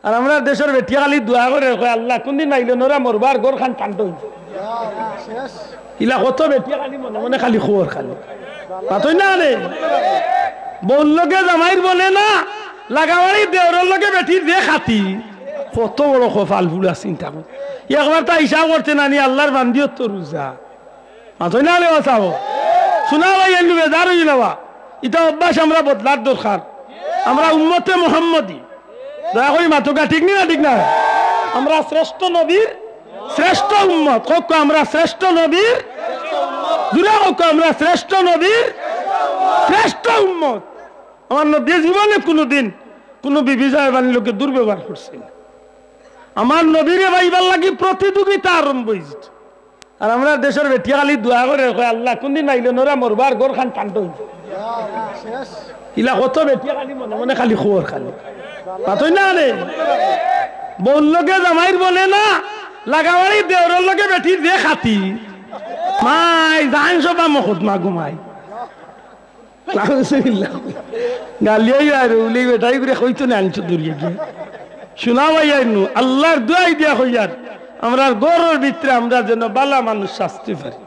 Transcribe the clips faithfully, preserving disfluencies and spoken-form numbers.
আর আমরার দেশর বেটিয়ে খালি দোয়া করের, কয়, "আল্লাহ, কুনদিন আইলো নরা মরবার ঘরখান ঠান্ডা অইযিবো।" ইলা কত বেটিয়ে খালি মনে মনে খালি খবর খালি। মাতইন না রে। বউর লগে জামাইর বনে না, লাগাবাড়ি দেওরর লগে বেটির যে খাতি। কত বড় কপাল ফুড়া চিন্তা কর। একবার তা হিসাব করতে নানি আল্লাহর বান্দিও তো রোজা। মাতইন না রে বাসাবো। শুনা ভাই, এন্ডু বেজার অইও না বা। ইটা অভ্যাস আমরা বদলার দরকার। আমরা উম্মতে মোহাম্মদী। দয়া করি মাতউক্কা, ঠিক নি না, ঠিক না? আমরা শ্রেষ্ঠ নবীর শ্রেষ্ঠ উম্মত। কউক্কা আমরা শ্রেষ্ঠ নবীর, জুরে কউক্কা আমরা শ্রেষ্ঠ নবীর শ্রেষ্ঠ উম্মত। আমার নবী জীবনে কুনুদিন কুনু বিবি সাহেবানির লগে দুর্ব্যবহার করছে না। আমার নবীরে পাইবার লাগি প্রতিযোগিতা আরম্ভ অইযিত। আর আমরার দেশর বেটিয়ে খালি দোয়া করের, কয়, "আল্লাহ, কুনদিন আইলো নরা মরবার ঘরখান ঠান্ডা অইযিবো।" ইলা কত বেটিয়ে খালি মনে মনে খালি খবর খালি। মাতইন না রে। বউর লগে জামাইর বনে না, লাগাবাড়ি দেওরর লগে বেটির যে খাতি। মাই, জান সবা মকদ্দমা ঘুমাই। নাউজুবিল্লাহ। গালিয়াই আর উলি বেটাই করে কইতো না আনছো দূরিয়ে গিয়া। শুনা ভাই আইনু, আল্লাহর দোয়াই দিয়া কইয়ার, আমরার ঘরর ভিতরে আমরা যেন বালা মানুষ সাজতে পারি।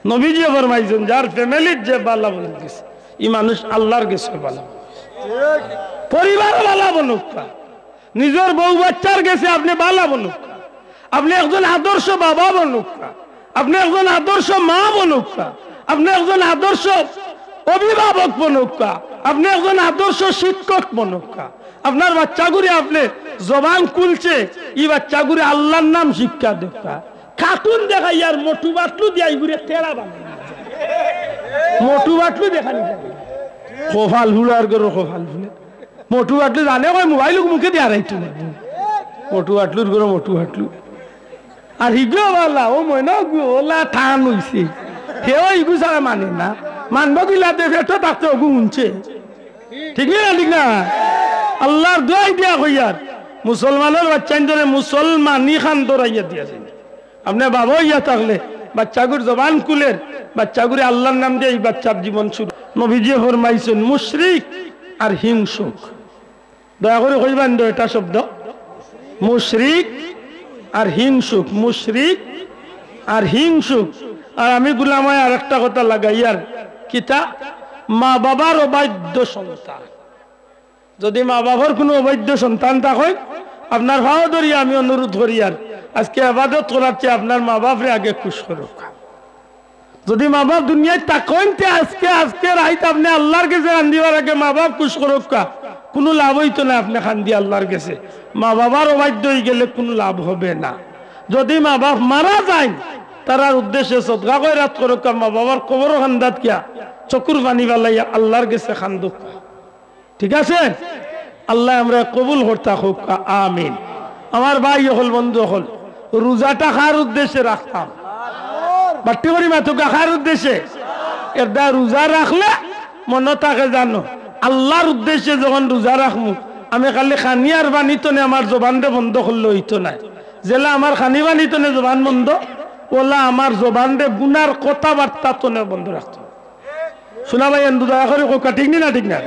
নবীজিয়ে ফরমাইছইন, যার ফ্যামিলির যে বালা বউত গেছে, ই মানুষ আল্লাহর গেছে বালা। পরিবারও বালা বনউক্কা, নিজর বউ বাচ্চার গেছে আপনে বালা বনউক্কা, আপনে একজন আদর্শ বাবা বনউক্কা, আপনে একজন আদর্শ মা বনউক্কা, আপনে একজন আদর্শ অভিভাবক বনউক্কা, আপনে একজন আদর্শ শিক্ষক বনউক্কা। আপনার বাচ্চাগুরে আপনে জবান খুলছে, ই বাচ্চাগুরে আল্লাহর নাম শিক্ষা দেউক্কা। কার্টুন দেখাইয়ার মটু বাটলু দিয়া ইগুরে তেরা বানাই। মটু বাটলু দেখানি যায়। কপাল ফুড়ার ঘরো কপাল ফুড়া। মটু বাটলু জানে কয় মোবাইল মুখে দিয়া হারাইতো না। মটু বাটলুর ঘরো মটু বাটলু। আর হিগু বালা, ও ময়না গু, ওলা টান অইছে। হেও ইগু ছাড়া মানে না। মানবো কিলা দে, পেটো থাকতে ওগু হুনছে। ঠিক না, ঠিক না? আল্লাহর দোয়াই দিয়া কইয়ার, মুসলমানর বাচ্চাইন্তরে মুসলমানি খান ধরাইয়া দিয়া যাইন। আপনে বাবা অইয়া থাকলে বাচ্চাগুর জবান খুলের, বাচ্চাগুরে আল্লাহর নাম দিয়া ই বাচ্চার জীবন শুরু। নবীজিয়ে ফরমাইছইন, মুশরিক আর হিংসুক। দয়া করি কইবা নি দুইটা শব্দ, মুশরিক আর হিংসুক, মুশরিক আর হিংসুক। আর আমি গুলামায় আরেকটা কথা লাগাইয়ার, কিতা? মা বাবার অবাধ্য সন্তান। যদি মা বাবার কুনু অবাধ্য সন্তান থাকইন, আপনার পাও ধরিয়া আমি অনুরোধ করিয়ার, আজকে ইবাদত করার চেয়ে আপনার মা বাপরে আগে খুশ করউক্কা। যদি মা বাপ দুনিয়াত থাকইন, তে আজকে, আজকে রাইত আপনে আল্লাহর গেছে কান্দিবার আগে মা বাপ খুশ করউক্কা। কুনু লাভ অইতো না আপনে কান্দি আল্লাহর গেছে। মা বাবার অবাধ্য অইগেলে কুনু লাভ হবে না। যদি মা বাপ মারা যাইন, তারার উদ্দেশ্যে সদকা খয়রাত করউক্কা, মা বাবার কবরো কান্দাত গিয়া চকুর পানি ফালাইয়া আল্লাহর গেছে কান্দউক্কা। ঠিক আছে? আল্লায় আমরারে কবুল করতা কউক্কা, আমিন। আমার ভাই অকল, বন্ধু অকল, রোজাটা কার উদ্দেশ্যে রাখতাম? বাট্টি করি মাতউক্কা, কার উদ্দেশ্যে? এরদায় রোজা রাখলে মনো থাকে জানো, আল্লাহর উদ্দেশ্যে যখন রোজা রাখমু, আমি খালি খানি আর পানি তনে আমার জবানরে বন্ধ করলে অইতো নায়। যেলা আমার খানি পানি তনে জবান বন্ধ, ওলা আমার জবানরে গুনার কথাবার্তা তনে বন্ধ রাখতো। শুনা ভাই, এন্দু দয়া করি কউক্কা, ঠিক নি না, ঠিক না?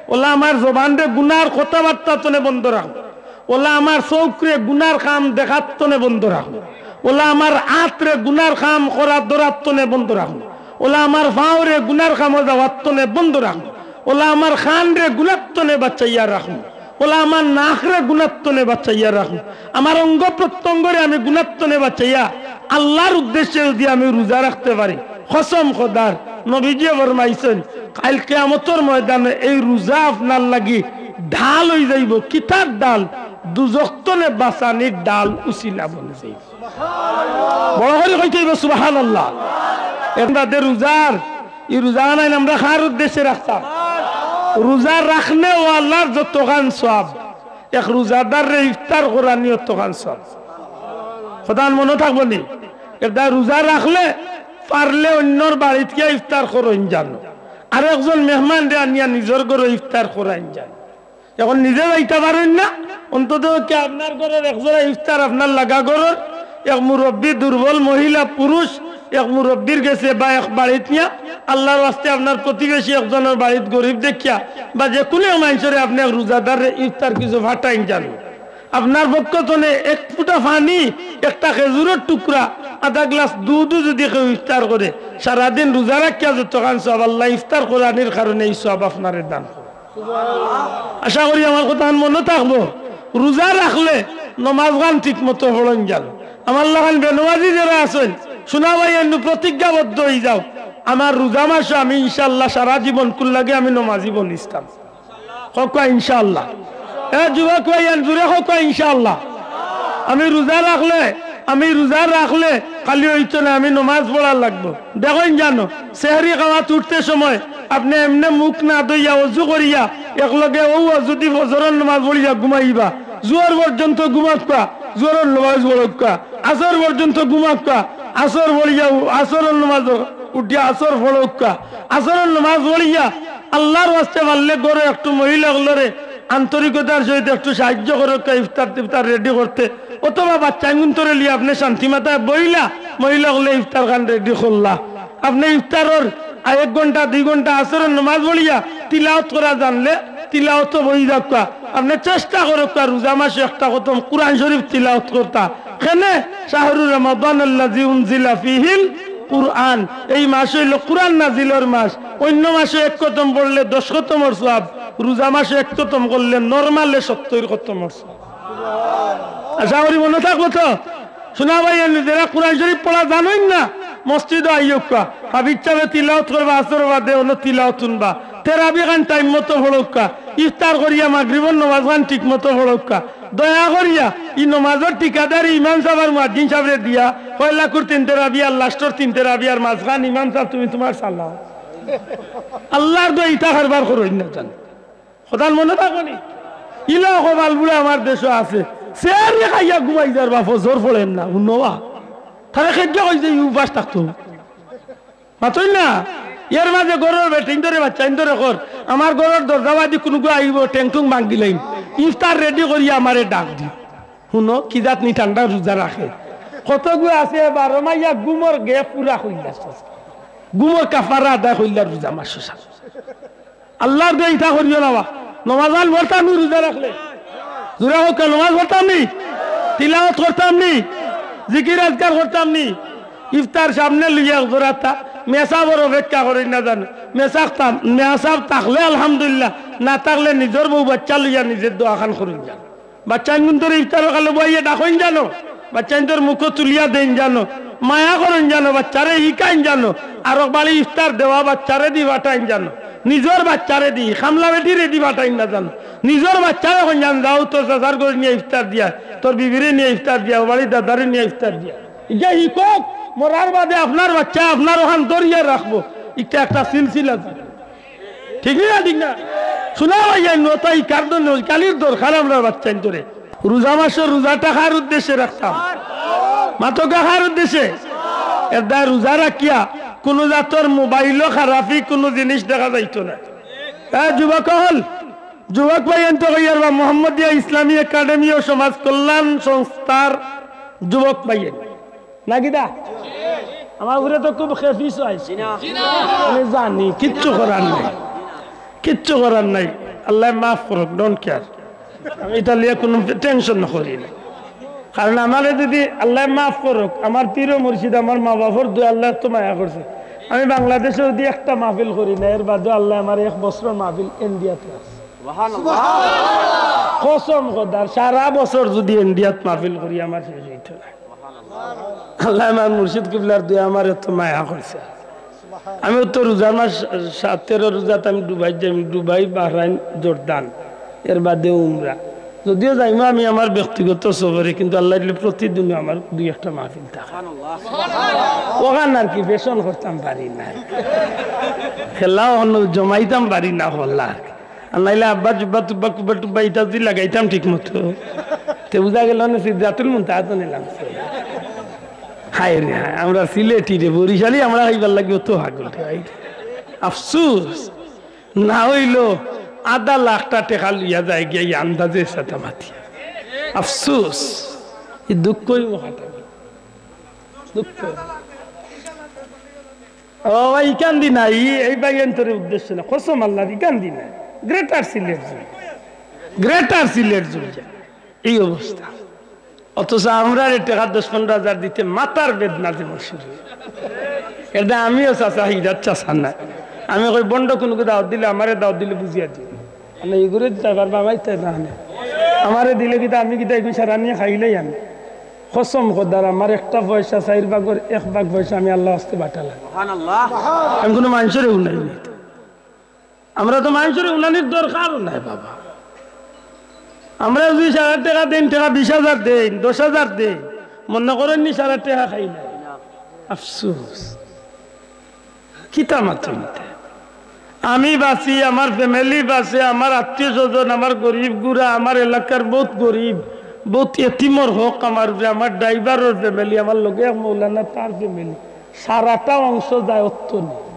ওলা আমার জবানরে গুনার কথাবার্তা তনে বন্ধ রাখো। ওলা আমার চউখরে গুনার কাম দেখার তনে বন্ধ রাখো। ওলা আমার আতরে গুনার কাম করার ধরার তনে বন্ধ রাখো। ওলা আমার পাওরে গুনার কামো যাওয়ার তনে বন্ধ রাখো। ওলা আমার কানরে গুনার তনে বাঁচাইয়া রাখো। ওলা আমার নাকরে গুনার তনে বাঁচাইয়া রাখো। আমার অঙ্গ প্রত্যঙ্গরে আমি গুনার তনে বাঁচাইয়া আল্লাহর উদ্দেশ্যে যদি আমি রোজা রাখতে পারি, কসম খোদার, নবীজিয়ে ফরমাইছইন, কাইল কিয়ামতর ময়দানে এই রোজা আপনার লাগি ঢাল অইযাইবো। কিতার ঢাল? দুজখ তনে বাঁচানির ঢাল, উছিলা বনি যাইবো। বড় করি কইতে অইবো সুবহানাল্লাহ। এরদায় রোজার, ই রোজা আনাইন আমরা কার উদ্দেশ্যে রাখতাম? রোজা রাখনেওয়ালার যতখান সওয়াব, এক রোজাদাররে ইফতার করানি অতখান সওয়াব। কথাখান মনো থাকবো নি? এরদায় রোজা রাখলে পারলে অইন্যর বাড়িত গিয়া ইফতার করইন যানো, আরেকজন মেহমানরে আনিয়া নিজর ঘরো ইফতার করাইন যানো। এখন নিজে যাইতা পারইন না, অন্তত কি আপনার ঘরর একজরা ইফতার আপনার লাগা ঘরর এক মুরব্বি, দুর্বল মহিলা, পুরুষ, এক মুরব্বির গেছে বা এক বাড়িত নিয়া, আল্লাহর ওয়াস্তে আপনার প্রতিবেশী একজনর বাড়িত গরিব দেখিয়া বা যেকুনু এক মানষরে আপনে এক রোজাদাররে ইফতার কিছু ফাটাইন যানো। আপনার পক্ষ তনে এক ফুটা পানি, একটা খেজুরর টুকরা, আধা গ্লাস দুধও যুদি কেউ ইফতার করে, সারাদিন রোজা রাখিয়া যতখান সওয়াব, আল্লায় ইফতার করানির কারণে ই সওয়াব আপনারে দান করে। আশা করি আমার কথাখান মনো থাকবো। রোজা রাখলে নমাজখান ঠিক মতো পড়ইন যানো। আমার লাখান বেনমাজি যেরা আছইন, সোনা ভাইয়াইন, প্রতিজ্ঞাবদ্ধ অইযাও, আমার রোজা মাসো আমি ইনশাআল্লাহ সারা জীবনকুর লাগি আমি নমাজি বনিতাম। কউক্কা ইনশাআল্লাহ। এ যুবক ভাইয়াইন, জুরে কউক্কা ইনশাআল্লাহ। আমি রোজা রাখলে, আমি রোজা রাখলে খালি অইতো নায়, আমি নমাজ পড়া লাগবো। দেখইন যানো, সেহরি খাওয়াত উঠতে সময় আপনে এমনে মুখ না ধইয়া অজু করিয়া একলগে অউ যুদি ফজরর নমাজ পড়িয়া ঘুমাইবা, জোহর পর্যন্ত ঘুমাউক্কা, জোহরর নমাজ পড়উক্কা, আসর পর্যন্ত ঘুমাউক্কা, আসর পড়িয়া, আসরর নমাজ উঠিয়া আসর পড়উক্কা, আসরর নমাজ পড়িয়া আল্লার ওয়াস্তে পারলে ঘরো একটু মহিলা অকলরে আন্তরিকতার সহিত একটু সাহায্য করউক্কা, ইফতার টিফতার ready করতে, অথবা বাচ্চাইনগুন্তরে লইয়া আপনে শান্তি মাতায় বইলা, মহিলা অকলে ইফতারখান ready করলা। আপনে ইফতারর এক ঘন্টা, দুই ঘন্টা আসরর নমাজ পড়িয়া তিলাওত করা জানলে তিলাওতো বই যাউক্কা। আপনে চেষ্টা করউক্কা রোজা মাসো একটা খতম কোরআন শরীফ তিলাওত করতা। কেনে? শাহরু রমাদান আল্লাযী উনজিলা ফীহিল কুরআন। এই মাস অইলো কোরআন নাজিলর মাস। অইন্য মাসো এক খতম পড়লে দশ খতমর সওয়াব, রোজা মাসো এক খতম করলে normally সত্তইর খতমর সওয়াব। আশা করি মনো থাকবো তো। সোনা ভাইয়াইন, যেরা কোরআন শরীফ পড়া জানইন না, মসজিদো আইউক্কা। হাফিজ সাবে তিলাওত করবা, আসর বাদে অনো তিলাওত হুনবা। তেরাবিখান time মতো পড়উক্কা। ইফতার করিয়া মাগরিবর নমাজখান ঠিক মতো পড়উক্কা। দয়া করিয়া ই নমাজর ঠিকাদারি ইমাম সাব আর মুয়াজ্জিন সাবরে দিয়া, পয়লা কুর তিন তেরাবি আর লাস্টর তিন তেরাবি আর মাঝখান ইমাম সাব তুমি তুমার চালাও। আল্লার দোয়াই ইতা কারবার করইন না যানো। কথাখান মনো থাকবো নি? ইলা কপাল পুড়া আমার দেশো আছে। সেহরি খাইয়া ঘুমাই যার বা ফজর পড়ের না, হুনো বা। তারে কেড্ডে কইছে ই উপাস থাকতো? মাতইন না। এর মাঝে ঘরর বেটিন্তরে বাচ্চাইন্তরে কর, আমার ঘরর দরজাবাদি কুনুগু আইবো, ঠেং-ঠুং ভাঙ্গিলাইম। ইফতার ready করিয়া আমারে ডাক দিও। হুনো, কি জাত নি ঠান্ডা রোজা রাখে। কতগু আছে বারো মাইয়া ঘুমর gap পুরা করিলার। ঘুমর কাফারা আদায় করিলার রোজা মাসো। আল্লার দোয়াই ইতা করিও না বা। নমাজখান পড়তাম নি রোজা রাখলে? জুরে কউক্কা, নমাজ পড়তাম নি? তিলাওত করতাম নি? জিকির আজকার করতাম নি? ইফতার সামনে লইয়া জোরাতা, মেসাবর অপেক্ষা করইন না যানো। মেসাব তা-, মেসাব থাকলে আলহামদুলিল্লাহ, না থাকলে নিজর বউ বাচ্চা লইয়া নিজে দোয়াখান করইন যানো। বাচ্চাইনগুন্তরে ইফতারর কালো বওয়াইয়া ডাকইন যানো, বাচ্চাইন্তর মুখো তুলিয়া দেইন যানো, মায়া করইন যানো, বাচ্চারে হিকাইন যানো, আর অকবারি ইফতার দেওয়া বাচ্চারে দি ফাটাইন যানো, নিজর বাচ্চারে দি, কামলা বেটিরে দি ফাটাইন না যানো, নিজর বাচ্চারে কইন যানো, যাও তো চাচার ঘরো নিয়া ইফতার দিয়া, তোর বিবিরে নিয়া ইফতার দিয়া, অবাড়ি দাদারে নিয়া ইফতার দিয়া। ইটা হিকউক, মরার বাদে আপনার বাচ্চায় আপনার অখান ধরিয়া রাখবো। ইটা একটা সিলসিলা। ঠিক নি না, ঠিক না? সোনা ভাইয়াইন, নতাই কার দর-, কালির দরকার আমরার বাচ্চাইন্তরে। রোজা মাসো রোজাটা কার উদ্দেশ্যে রাখতাম? মাতউক্কা কার উদ্দেশ্যে? এরদায় রোজা রাখিয়া কুনু জাতর মোবাইলো খারাপি কুনু জিনিস দেখা যাইতো না। এ যুবক অকল, যুবক ভাইয়াইন্তে কইয়ার বা মোহাম্মদিয়া ইসলামী একাডেমি ও সমাজ কল্যাণ সংস্থার যুবক ভাইয়াইন। না কিতা? আমার উপরে তো খুব খেপিস অইছে। আমি জানি, কিচ্ছু করার নাই, কিচ্ছু করার নাই। আল্লায় মাফ করউক, don't care। আমি ইতা লইয়া কুনু tension করি না। কারণ আমারে যুদি আল্লায় মাফ করউক, আমার পীর ও মুর্শিদ, আমার মা বাফর দোয়া আল্লায় তো মায়া করছে। আমি বাংলাদেশো যুদি একটা মাহফিল করি না, এর বাদেও আল্লায় আমার এক বছরর মাহফিল ইন্ডিয়াত রাখছে। কসম খোদার, সারা বছর যুদি ইন্ডিয়াত মাহফিল করি, আমার শেষ অইতো না। আল্লায় আমার মুর্শিদ কিবলার দোয়া আমারে তো মায়া করছে। আমি তো রোজার মাস সাত তেরো রোজাত আমি দুবাই যাই, দুবাই, বাহরাইন, জর্দান, এর বাদে উমরা। যদিও যাইমু আমি আমার ব্যক্তিগত সফরে, কিন্তু আল্লায় দিলে প্রতিদিন আমার দুই একটা মাহফিল থাকে। অখান আর কি fashion করতাম পারি না, খেলা অন্য জমাইতাম পারি না, হল্লা আর কি। আর নাইলে আব্বা জুব্বা তুব্বা কুব্বা টুব্বা ইটা যুদি লাগাইতাম ঠিক মতো, তে বুঝা গেল না সিদরাতুল মুনতাহাত নিলাম। হায় রে হায়, আমরা সিলেটি রে, বরিশালি আমরা খাইবার লাগি অত পাগল রে ভাই। আফসোস, না অইলো আধা লাখটা টেকা লইয়া যায় গিয়া ই আন্দাজে সাথে মাতি। আফসোস, ই দুঃখই মহাটা। দুঃখ। ও ভাই, ইখান দি না, ই, এই ভাইয়াইন্তরে উদ্দেশ্য না, কসম আল্লাহর, ইখান দি না। গ্রেটার সিলেট জুড়ে, গ্রেটার সিলেট জুড়ে। এই অবস্থা। অথচ আমরারে টেকা দশ পনেরো হাজার দিতে মাথার বেদনা যেমন শুরু। এটা আমিও চাচা, হিরার চাচা না। আমি কই, "বন্ড কুনুগু দাওয়াত দিলে, আমারে দাওয়াত দিলে বুঝিয়া দিও।" মানে, এগুরে দিতে পারবা, আমাইতে না আনে। আমারে দিলে কিতা, আমি কিতা এগুলো সারা নিয়ে খাইলেই আমি। কসম খোদার, আমার একটা পয়সা, চাইর ভাগর এক ভাগ পয়সা আমি আল্লাহ আস্তে বাটালাম। আমি কোনো মানুষের উনাই নাই। আমরা তো মানুষের উনানির দরকারও নাই বাবা। আমরা যদি সারা টেকা দেন, টেকা বিশ হাজার দেন, দশ হাজার দেন, মনে করেননি সারা টেকা খাই না। আফসোস। কিতা মাতইন ইতা? আমি বাঁচি, আমার ফ্যামিলি বাঁচে, আমার আত্মীয় স্বজন, আমার গরিব গুড়া, আমার এলাকার বহুত গরিব, বহুত এতিমর হক আমার উপরে, আমার ড্রাইভারর ফ্যামিলি, আমার লগে এক মৌলানা, তার ফ্যামিলি, সারাটা অংশ যায় অত্ত নিয়া।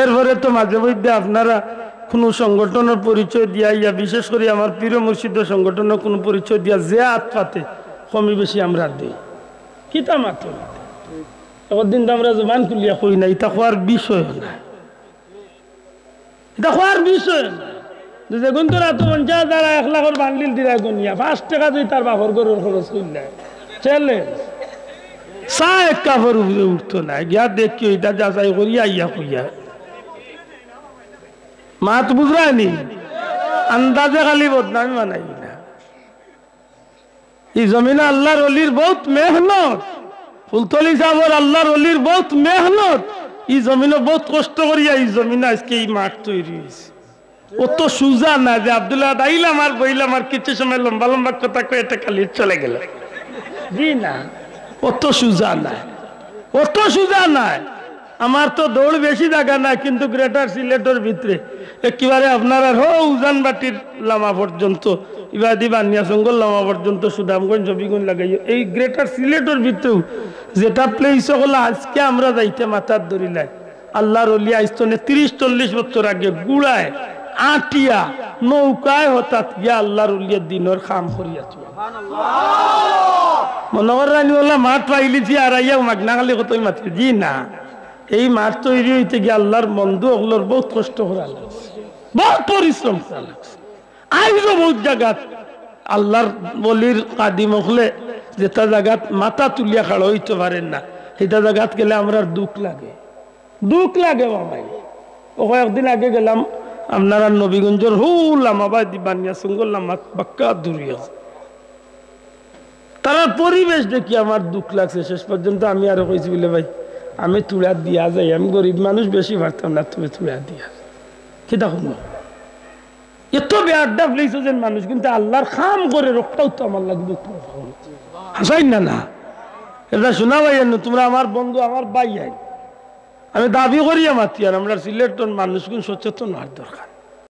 এরপরে তো মাঝে মধ্যে আপনারা কোনো সংগঠনের পরিচয় দিয়া ইয়া, বিশেষ করে আমার পীর মুর্শিদর সংগঠনের কোনো পরিচয় দিয়া যে আত পাতে কমি বেশি আমরা দেই। কিতা মাতইন? একদিন তো আমরা জবান খুলিয়া কই না, ইতা কওয়ার বিষয় না, ইতা কওয়ার বিষয় না। যে যেগুন তোরা তো পঞ্চাশ হাজার এক লাখর বান্ডিল দিরা গুনিয়া, পাঁচ টেকা যদি তার বাপর ঘরর খরচ করিলাই, চ্যালেঞ্জ। চা এক কাপড় উপরে উঠতো না, গিয়া দেখিও ইতা যাচাই করিয়া আইয়া কইয়া। মাত বুঝরায়নি? আন্দাজে খালি বদনামি বানাই না। ই জমিনো আল্লাহর অলির বহুত মেহনত, ফুলতলি সাহেবর আল্লাহর অলির বহুত মেহনত। ই জমিনো বহুত কষ্ট করিয়া ই জমিনো আজকে ই মাঠ তৈরি হইছে। অত সুজা না যে আব্দুল্লাহ আইলাম আর বইলাম আর কিছু সময় লম্বা লম্বা কথা কয়ে এটা খালি চলে গেল। জি না, অত সুজা না, অত সুজা নায়। আমার তো দৌড় বেশি জাগা না, কিন্তু গ্রেটার সিলেটর ভিতরে একেবারে আপনারার হো উজানবাটির লামা পর্যন্ত, ইবাদি বানিয়াচঙ্গর লামা পর্যন্ত, সুনামগঞ্জ, হবিগঞ্জ লাগাইও, এই গ্রেটার সিলেটর ভিতরেও যেটা প্লেস হলো আজকে আমরা যাইতে মাথার দড়ি নাই। আল্লাহর অলি আইস্তনে তিরিশ চল্লিশ বছর আগে গুড়ায়, আটিয়া, নৌকায় হঠাৎ গিয়া আল্লাহর অলিয়ে দিনর কাম করিয়া চলে। মনে কর রানি ওলা মাঠ পাইলিছি আর আইয়া মাগনা খালি কতই মাতি। জি না, এই মাঠ তৈরি হইতে গিয়া আল্লাহর বন্ধু অকলর বহুত কষ্ট করা লাগছে, বহুত পরিশ্রম করা লাগছে। আইজও বহুত জাগাত আল্লাহর অলির খাদিম অকলে যেটা জাগাত মাথা তুলিয়া খাড়া হইতে পারেন না, সেটা জাগাত গেলে আমরার দুখ লাগে, দুখ লাগে বাবাই। ও কয়েকদিন আগে গেলাম আপনারার নবীগঞ্জর হু লামাবাদি বানিয়াচঙ্গর লামাত বাক্কা দূরে আছে। তারার পরিবেশ দেখি আমার দুখ লাগছে। শেষ পর্যন্ত আমি আরো কইছি বলে, "ভাই, আমি তুড়া দিয়া যাই, আমি গরিব মানুষ, বেশি পারতাম না, তুমি তুড়া দিয়া যাও।" কিতা কইব? এত বেয়াদব লইছো যেন মানুষ, কিন্তু আল্লাহর কাম করে রোগটাও তো আমার লাগবে। হাসাইন না, না। এটা শোনা ভাই, এমনি তোমরা আমার বন্ধু, আমার ভাই আইন। আমি দাবি করিয়া মাতি আর আমরা সিলেটর মানুষগুন সচেতন হওয়ার দরকার।